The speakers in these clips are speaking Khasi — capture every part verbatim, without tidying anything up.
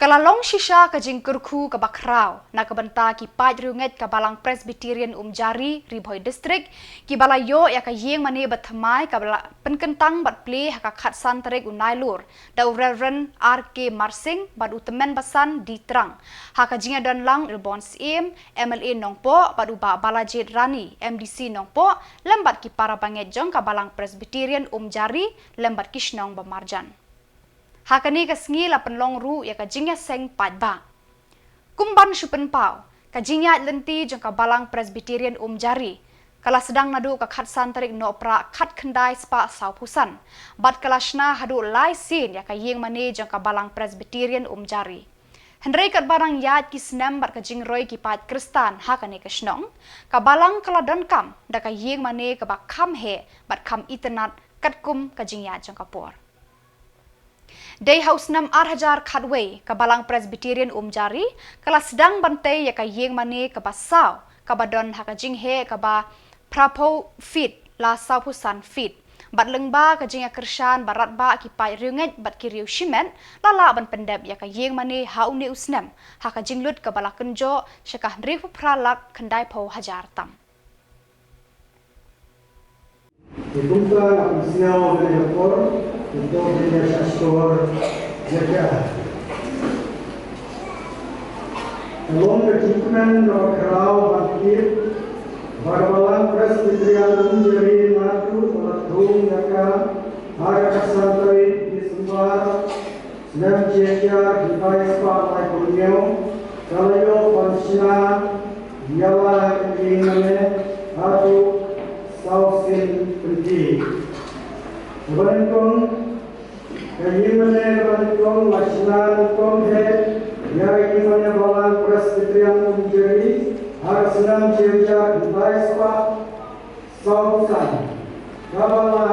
Ka la long shisha ka jingkyrkhu kaba khraw na ka bynta ki paid riewngeit ka Balang Presbyterian Umjari, Ri Bhoi District, kiba la ïoh ïa ka ïing mane ba thymmai kaba la pynkyntang bad plie ha ka khatsan tarik u Nailur da u Reverend R K Marsing bad u tymmen basan D Trang, ha ka jingïadon lang u Bah Syiem, M L A Nongpoh, bad u Bah Balajied Rani, M D C Nongpoh, lem bad ki para bangeit jong ka Balang Presbyterian Umjari lem bad ki shnong ba marjan. Ha kane ka sngi la pynlong ruh ïa ka jingïaseng paidbah. Kum ban shu pynpaw, ka jingïaid lynti jong ka Balang Presbyterian Umjari ka la sdang naduh ka khatsan tarik Nohprah khatkhyndai spah sawphew san bad ka la shna haduh lai sien ïa ka ïing mane jong ka Balang Presbyterian Umjari. Hynrei katba dang ïaid ki snem bad ka jingroi ki paid Khristan ha kane ka shnong, ka Balang ka la donkam da ka ïing mane kaba kham heh bad kham itynnad katkum ka jingïaid jong ka por. Dei ha u snem ar hajar khatwei ka Balang Presbyterian Umjari ka la sdang ban tei ïa ka ïing mane kaba saw, kaba don ha ka jingheh kaba phraphew feet la sawphew san feet. Bad lyngba ka jingïakyrshan ba radbah ki paid riewngeit bad ki riew shimet, la lah ban pyndep ïa ka ïing mane ha une u snem ha ka jinglut kaba la kynjoh sha ka hynriewphew phra lak khyndaiphew hajar tam. Te kumta nga pynsngew ïa ka por, te to te ïa shah shkor ïa ka. Ka long ka jingkmen kaba khraw ban tip ba ka Balang Presbyterian Umjari Nongthymmai ka la thung ïa ka ha ka khatsan tarik December snem shi hajar khyndai spah laiphew hynñiew, ka la ïoh ban shna ïa la ka ïing mane haduh saw sien pynthie. Kaba nyngkong, ka ïing mane kaba nyngkong la shna nyngkong hi ïa ka ïing mane Balang Presbyterian Umjari ha ka snem shi hajar khyndai spah sawphew san. Kaba la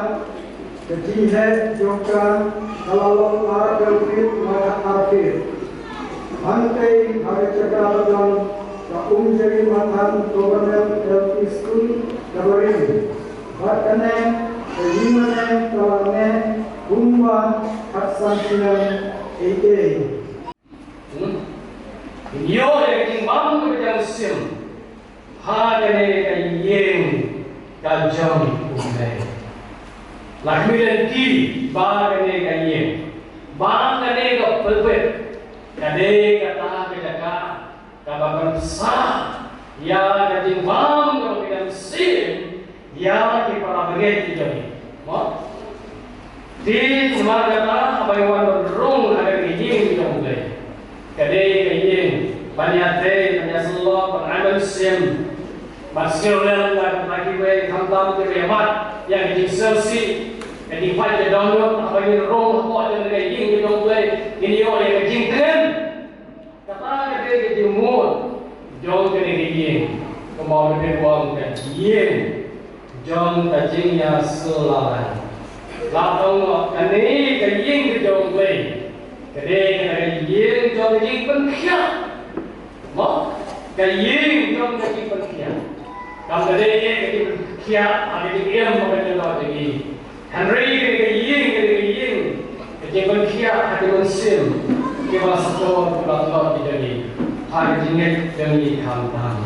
ka jingheh jong ka ka la long arphew feet bad arphew feet. Hangtei ha ka jaka ba don ka Umjari Mathan Government L P School kaba rim. Bad kane ka ïing mane ka la neh kumba khatsan snem ei ei. Hmm? Ngin ïoh ïa ka jingbam kaba jam sim ha kane ka ïing ka jong U Blei. La khmih lynti ba kane ka ïing, ba kane ka pulpit ka dei kata ka jaka kaba kan sah ïa ka jingbam kaba jam sim ïa ki para bangeit ki jong ngi. Mo? Te namar kata haba ngi wan ban rung ha ka ïing jong U Blei, ka dei ka ïing ban ïatrei, ban ïasyllok, ban ai mynsiem, ban sngewlem na ka bynta kiwei, khamtam kiba ïamat ïa ka jingsngewsih, ka jingpait ka dohnud. Haba ngin rung hapoh jong ka ïing jong U Blei, ngin ïoh ïa ka jingtngen. Kata ka dei ka jingmut jong kane ka ïing, kumba u David u ong, ka ïing jong ka jingïasyllok. La ong kane ka ïing ka jong U Blei ka dei kata ka ïing jong ka jingpynkhiah. Mo? Ka ïing jong ka jingpynkhiah. Kam ka dei ka jingpynkhiah ha ka jingim bad ka jingim jong ngi. Hynrei ka dei ka ïing, ka dei ka ïing ka jingpynkhiah ha ka mynsiem, kiba sngewthuh, kiba tlot ki jong ngi ha ka jingngeit jong ngi khamtam.